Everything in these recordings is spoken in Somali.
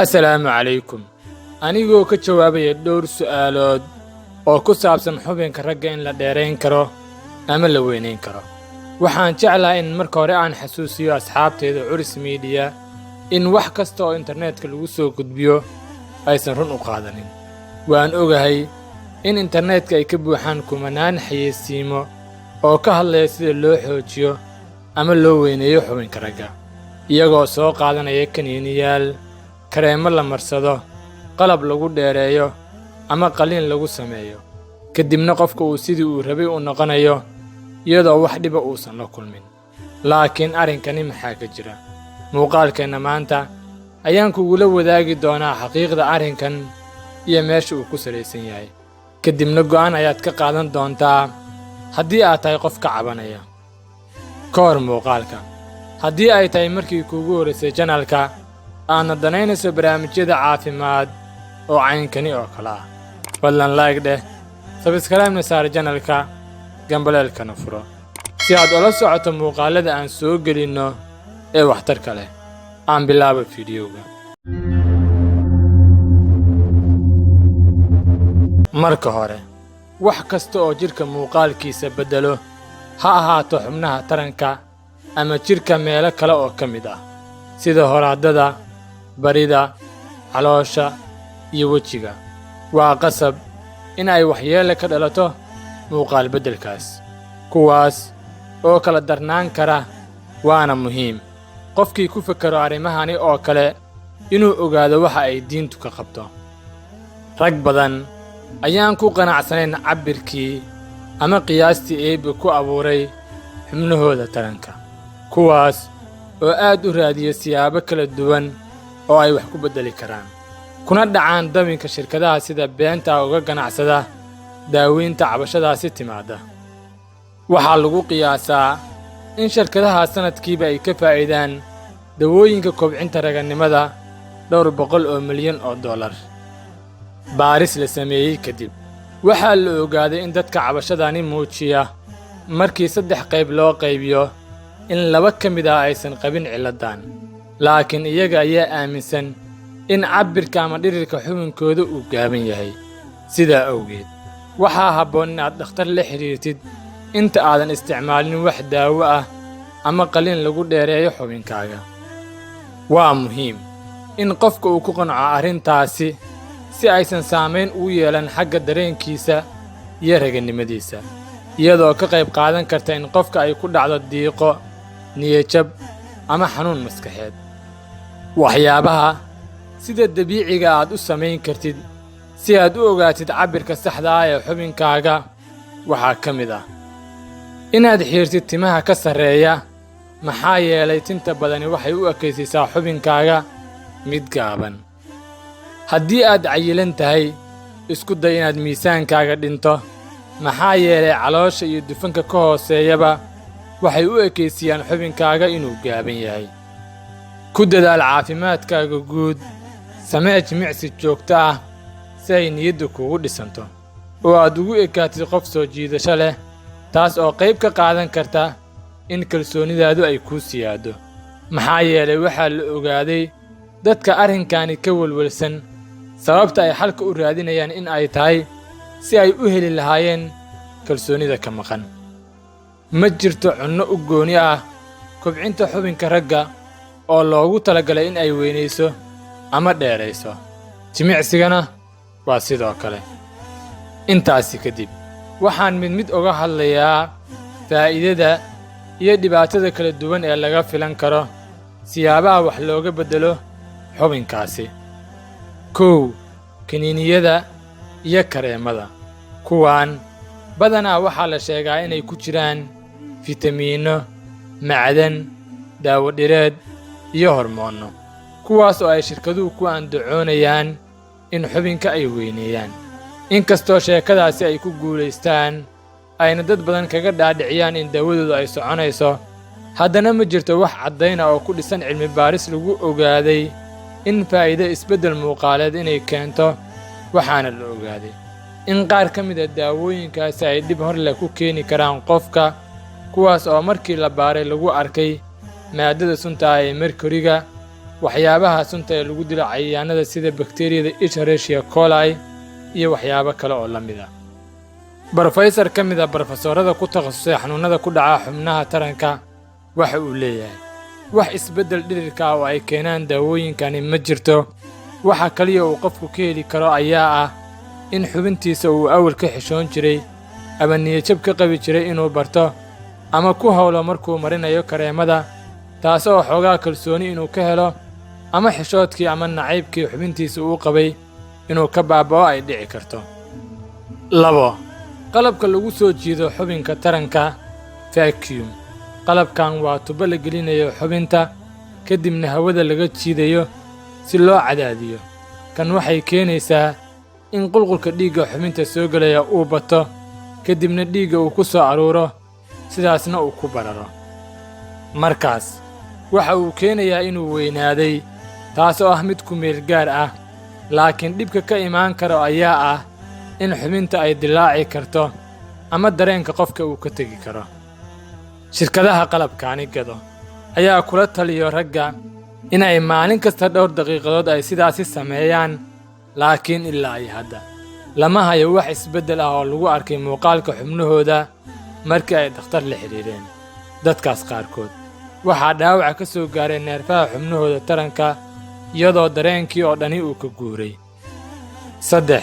Assalaamu calaykum. Anigoo ka jawaabaya dhowr su'aalood oo ku saabsan xubinka ragga in la dheerayn karo ama la weynayn karo, waxaan jeclahay in marka hore aan xasuusiyo asxaabteyda Curis Media in wax kasta oo internetka lagu soo gudbiyo aysan run u qaadanin. Waan ogahay in internetka ay ka buuxaan kumanaan xayeysiimo oo ka hadlaya sida loo xoojiyo ama loo weyneeyo xubinka ragga, iyagoo soo qaadanaya kaniiniyaal, kareemo la marsado, qalab lagu dheereeyo ama qalliin lagu sameeyo, kadibna qofka uu sidii uu rabay u noqonayo iyadoo wax dhiba uusan la kulmin. Laakiin arrinkani maxaa ka jira? Muuqaalkeenna maanta ayaan kugula wadaagi doonaa xaqiiqda arrinkan iyo meesha uu ku salaysan yahay. Kadibna go'aan ayaad ka qaadan doontaa haddii aad tahay qof ka cabanaya. Ka hor muuqaalka, haddii ay tahay markii kuugu horraysay channelka, aadna danaynayso barnaamijyada caafimaad oo caynkani oo kale ah, fadlan like dheh, subscribe-na saar channelka, gambaleelkana furo si aad ula socoto muuqaalada aan soo gelinno ee waxtarka leh. Aan bilaabo fiidiyowga. Marka hore, wax kasta oo jidhka muuqaalkiisa beddelo, ha ahaato xubnaha taranka ama jidhka meelo kale oo ka mid ah, sida horaadada, barida, caloosha iyo wejiga, waa qasab in ay waxyeele ka dhalato muuqaal beddelkaas, kuwaas oo kala darnaan kara. Waana muhiim qofkii ku fekero arrimahani oo kale inuu ogaado waxa ay diintu ka qabto. Rag badan ayaan ku qanacsanayn cabbirkii ama qiyaastii Eebbe ku abuuray xubnahooda taranka, kuwaas oo aad u raadiya siyaabo kala duwan oo ay wax ku beddeli karaan, kuna dhacaan dabinka shirkadaha sida beenta uga ganacsada daaweynta cabashadaasi timaadda. Waxaa lagu qiyaasaa in shirkadaha sannadkiiba ay ka faa'iidaan dawooyinka kobcinta ragannimada dhowr boqol oo milyan oo dollar. Baaris la sameeyey kadib, waxaa la ogaaday in dadka cabashadani muujiya markii saddex qayb loo qaybiyo, in laba ka mid ah aysan qabin cilladdan, laakiin iyaga ayaa aaminsan in cabbirka ama dhirirka xubinkooda uu gaaban yahay. Sidaa awgeed, waxaa habboon inaad dhakhtar la xidhiirtid inta aadan isticmaalin wax daawo ah ama qalliin lagu dheereeyo xubinkaaga. Waa muhiim in qofka uu ku qanco arrintaasi si aysan saamayn ugu yeelan xagga dareenkiisa iyo raganimadiisa, iyadoo ka qayb qaadan karta in qofka ay ku dhacdo diiqo, niyajab ama xanuun maskaxeed. Waxyaabaha sida dabiiciga aad u samayn kartid si aad u ogaatid cabbirka saxda ah ee xubinkaaga waxaa ka mid ah inaad xiirtid timaha ka sarreeya, maxaa yeelay tinta badani waxay u ekaysiisaa xubinkaaga mid gaaban. Haddii aad cayilan tahay, isku day inaad miisaankaaga dhinto, maxaa yeelay caloosha iyo dufanka ka hooseeyaba waxay u ekaysiiyaan xubinkaaga inuu gaaban yahay. Ku dadaal caafimaadkaaga guud. Samee jimicsi joogto ah si ay niyadda kuugu dhisanto oo aad ugu ekaatid qof soo jiidasho leh, taas oo qayb ka qaadan karta in kalsoonidaadu ay kuu siyaado, maxaa yeelay waxaa la ogaaday dadka arrinkani ka welwelsan sababta ay xalka u raadinayaan in ay tahay si ay u heli lahaayeen kalsoonida ka maqan. Ma jirto cunno u gooni ah kobcinta xubinka ragga oo loogu talagalay in ay weynayso ama dheerayso. Jimicsigana waa sidoo kale. Intaasi kadib, waxaan mid mid uga hadlayaa faa'iidada iyo dhibaatada kala duwan ee laga filan karo siyaabaha wax looga beddelo xubinkaasi. 1. Kiniiniyada iyo kareemada. Kuwaan badanaa waxaa la sheegaa inay ku jiraan fitamiinno, macdan, daawo-dhireed iyo hormoonno, kuwaas oo ay shirkaduhu ku andacoonayaan in xubinka ay weyneeyaan. Inkastoo sheekadaasi ay ku guulaystaan, ayna dad badan kaga dhaadhiciyaan in dawadoodu ay soconayso, haddana ma jirto wax caddayna oo ku dhisan cilmi baaris lagu ogaaday in faa'iido isbeddel muuqaaleed inay keento. Waxaana la ogaaday in qaar ka mid ah daawooyinkaasi ay dhib hor leh ku keeni karaan qofka, kuwaas oo markii la baaray lagu arkay maadada sunta ah ee merkuriga. Waxyaabaha sunta ee lagu dilo cayayaanada sida bakteriyada Escherichia coli iyo waxyaabo kale oo la mid ah. Brofesor ka mid ah brofesorada ku takhasusay xanuunnada ku dhaca xubnaha taranka waxa uu leeyahay, wax isbeddel dhirirka ah oo ay keenaan daawooyinkani ma jirto. Waxa kaliya uu qofku ka heli karo ayaa ah in xubintiisa uu awal ka xishoon jiray ama niyajab ka qabi jiray inuu barto ama ku howlo markuu marinayo kareemada, taas oo xoogaa kalsooni inuu ka helo ama xishoodkii ama nacaybkii xubintiisa uu qabay inuu ka baaba'o ay dhici karto. 2, qalabka lagu soo jiido xubinka taranka, vacuum. Qalabkan waa tubo la gelinayo xubinta, kadibna hawada laga jiidayo si loo cadaadiyo. Kan waxay keenaysaa in qulqulka dhiigga xubinta soo gelaya uu bato, kadibna dhiigga uu ku soo aruuro, sidaasna uu ku bararo. Markaas waxa uu keenayaa inuu weynaaday, taas oo ah mid ku meel gaar ah, laakiin dhibka ka imaan karo ayaa ah in xubinta ay dilaaci karto ama dareenka qofka uu ka tegi karo. Shirkadaha qalabkaani gado ayaa kula taliyo ragga inay maalin kasta dhowr daqiiqadood ay sidaasi sameeyaan, laakiin ilaa iyo hadda lama hayo wax isbeddel ah oo lagu arkay muuqaalka xubnahooda markii ay dhakhtar la xidhiireen. Dadkaas qaarkood waxaa dhaawaca ka soo gaaray neerfaha xubnahooda taranka, iyadoo dareenkii oo dhani uu ka guuray. 3,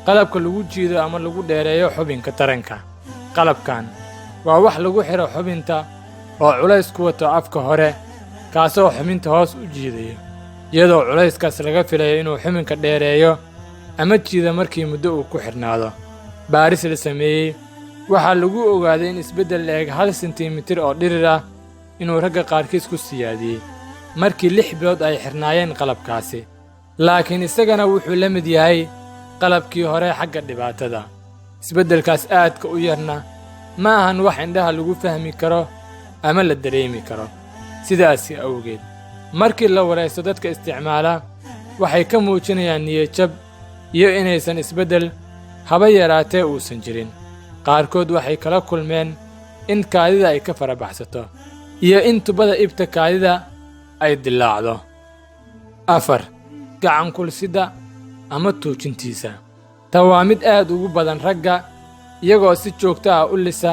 qalabka lagu jiido ama lagu dheereeyo xubinka taranka. Qalabkan waa wax lagu xidho xubinta oo culays ku wato afka hore, kaasoo xubinta hoos u jiidayo, iyadoo culayskaas laga filayo inuu xubinka dheereeyo ama jiido markii muddo uu ku xidhnaado. Baaris la sameeyey waxaa lagu ogaaday in isbeddel la eg 1 sentimitir oo dhirir ah inuu ragga qaarkiis ku siyaadiyey markii 6 bilood ay xidhnaayeen qalabkaasi, laakiin isagana wuxuu la mid yahay qalabkii hore xagga dhibaatada. Isbeddelkaas aadka u yarna ma ahan wax indhaha lagu fahmi karo ama la dareemi karo. Sidaasi awgeed, markii la waraysto dadka isticmaala, waxay ka muujinayaan niyadjab iyo inaysan isbeddel haba yaraatee uusan jirin. Qaarkood waxay kala kulmeen in kaadida ay ka farabaxsato iyo in tubada ibta kaadida ay dillaacdo. 4, gacankulsidda ama tuujintiisa. Tan waa mid aad ugu badan ragga, iyagoo si joogto ah u lisa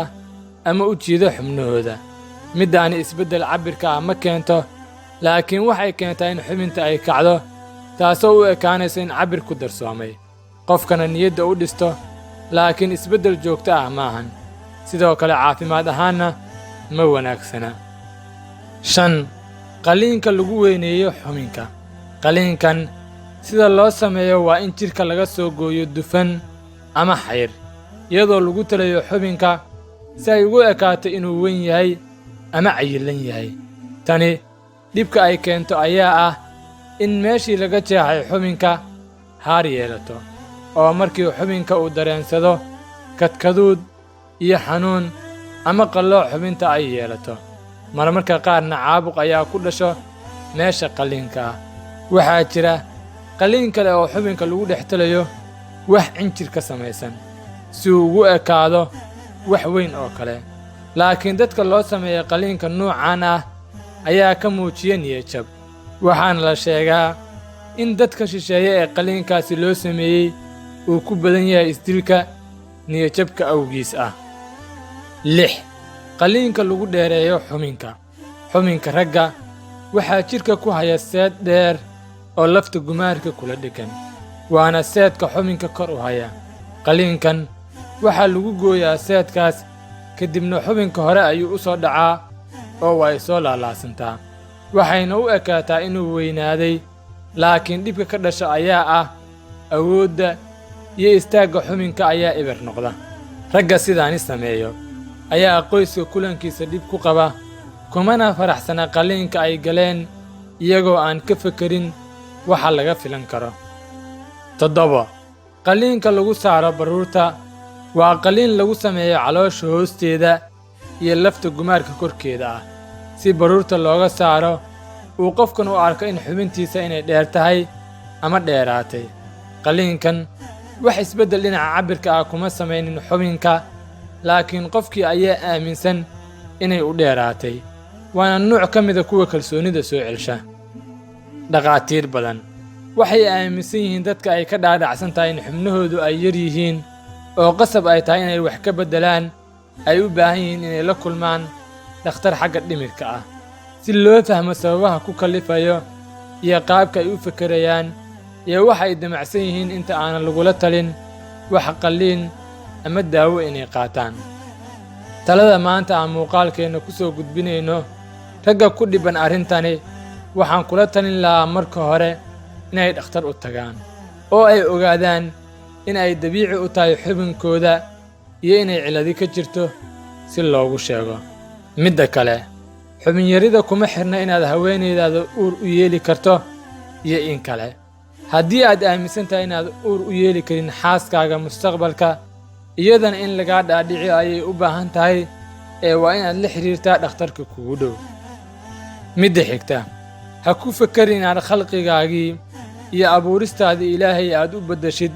ama u jiida xubnahooda. Middaani isbeddel cabbirka ah ma keento, laakiin waxay keentaa in xubinta ay kacdo, taasoo u ekaanaysa in cabbir ku darsoomay, qofkana niyadda u dhisto, laakiin isbeddel joogto ah maahan. Sidoo kale caafimaad ahaanna ma wanaagsana. 5, qalliinka lagu weyneeyo xubinka. Qalliinkan sida loo sameeyo waa in jidhka laga soo gooyo dufan ama xayr, iyadoo lagu talayo xubinka si ay ugu ekaato inuu weyn yahay ama cayilan yahay. Tani dhibka ay keento ayaa ah in meeshii laga jeexay xubinka haar yeelato, oo markii xubinka uu dareensado kadkaduud iyo xanuun ama qallooc xubinta ay yeelato. Marmarka qaarna caabuq ayaa ku dhasho meesha qalliinka ah. Waxaa jira qalliin kale oo xubinka lagu dhex talayo wax cinjir ka samaysan si uu ugu ekaado wax weyn oo kale, laakiin dadka loo sameeya qalliinka nuucan ah ayaa ka muujiya niyadjab, waxaana la sheegaa in dadka shisheeye ee qalliinkaasi loo sameeyey uu ku badan yahay isdilka niyadjabka awgiis ah. 6, qalliinka lagu dheereeyo xubinka. Xubinka ragga waxaa jidhka ku haya seed dheer oo lafta gumaarka kula dheggan, waana seedka xubinka kor u haya. Qalliinkan waxaa lagu gooyaa seedkaas, kadibna xubinka hore ayuu u soo dhacaa oo ay soo laalaasantaa, waxayna u ekaataa inuu weynaaday, laakiin dhibka ka dhasha ayaa ah awoodda iyo istaagga xubinka ayaa eber noqda. Ragga sidaani sameeyo ayaa qoyska kulankiisa dhib ku qaba, kumana faraxsana qalliinka ay galeen, iyagoo aan ka fekerin waxa laga filan karo. 7, qalliinka lagu saaro baruurta. Waa qalliin lagu sameeyo caloosha hoosteeda iyo lafta gumaarka korkeeda ah si baruurta looga saaro, uu qofkan u arko in xubintiisa inay dheer tahay ama dheeraatay. Qalliinkan wax isbeddel dhinaca cabbirka ah kuma samaynin xubinka, laakiin qofkii ayaa aaminsan inay u dheeraatay, waana nuuc ka mida kuwa kalsoonida soo celsha. Dhakhaatiir badan waxay aaminsan yihiin dadka ay ka dhaadhacsan tahay in xubnahoodu ay yar yihiin oo qasab ay tahay inay wax ka beddelaan ay u baahan yihiin inay la kulmaan dhakhtar xagga dhimirka ah, si loo fahmo sababaha ku kallifayo iyo qaabka ay u fekerayaan iyo waxa ay damacsan yihiin inta aanan lagula talin wax qalliin ama daawo inay qaataan. Talada maanta aan muuqaalkeenna ku soo gudbinayno, ragga ku dhibban arrintani waxaan kula talin lahaa marka hore inay dhakhtar u tagaan oo ay ogaadaan in ay dabiici u tahay xubinkooda iyo inay cilladi ka jirto si loogu sheego. Midda kale, xubinyarida kuma xirna inaad haweenaydaada uur u yeeli karto iyo in kale. Haddii aad aaminsan tahay inaad uur u yeeli karin xaaskaaga mustaqbalka, iyadana in lagaa dhaadhiciyo ayay u baahan tahay ee waa inaad la xiriirtaa dhakhtarka kugu dhow. Midda xigta, ha ku fekerin inaad khalqigaagii iyo abuuristaadii Ilaahay aad u beddeshid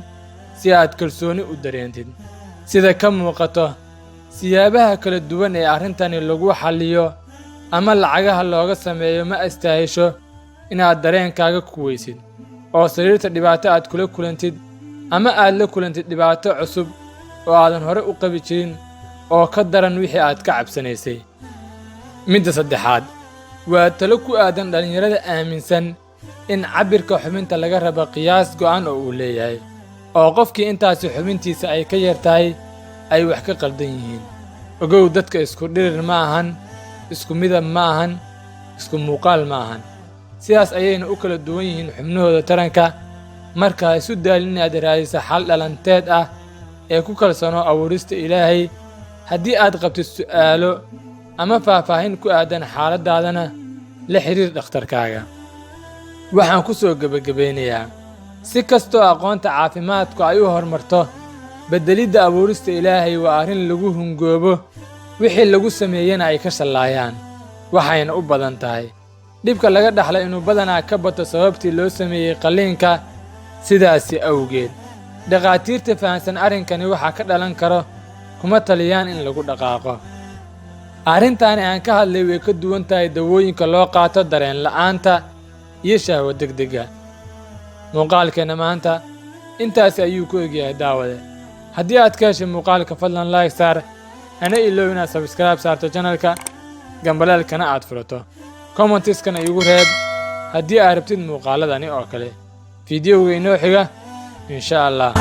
si aad kalsooni u dareentid. Sida ka muuqato, siyaabaha kala duwan ee arrintani lagu xalliyo ama lacagaha looga sameeyo ma astaahisho inaad dareenkaaga ku weysid oo sariirta dhibaato aad kula kulantid ama aad la kulantid dhibaato cusub oo aadan hore u qabi jirin oo ka daran wixii aad ka cabsanaysay. Midda saddexaad waa talo ku aadan dhallinyarada aaminsan in cabbirka xubinta laga rabo qiyaas go'an oo uu leeyahay, oo qofkii intaasi xubintiisa ay ka yar tahay ay wax ka qaldan yihiin. Ogow, dadka isku dhirir ma ahan, isku midab ma ahan, isku muuqaal ma ahan. Sidaas ayayna u kala duwan yihiin xubnahooda taranka. Marka ha isu daalin inaad raadiso xal dhalanteed ah ee ku kalsoonoo abuurista Ilaahay. Haddii aad qabtid su'aalo ama faahfaahin ku aadan xaaladdaadana, la xiriir dhakhtarkaaga. Waxaan ku soo gebagabaynayaa, si kastoo aqoonta caafimaadku ay u horumarto, beddelidda abuurista Ilaahay waa arrin lagu hungoobo, wixii lagu sameeyena ay ka shallaayaan, waxayna u badan tahay dhibka laga dhaxla inuu badanaa ka bato sababtii loo sameeyey qalliinka. Sidaasi awgeed, dhakhaatiirta fahamsan arrinkani waxaa ka dhalan karo kuma taliyaan in lagu dhaqaaqo. Arrintaani aan ka hadlay way ka duwan tahay dawooyinka loo qaato dareen la'aanta iyo shahwo degdega. Muuqaalkeenna maanta intaasi ayuu ku egyahay. Daawade, haddii aad ka heshay muuqaalka, fadlan like saar, hana ilow inaad subscribe saarto channelka, gambaleelkana aad furato, commentiskana iigu reeb haddii aad rabtid muuqaaladani oo kale. Fiidiyowga inoo xiga, insha Allah.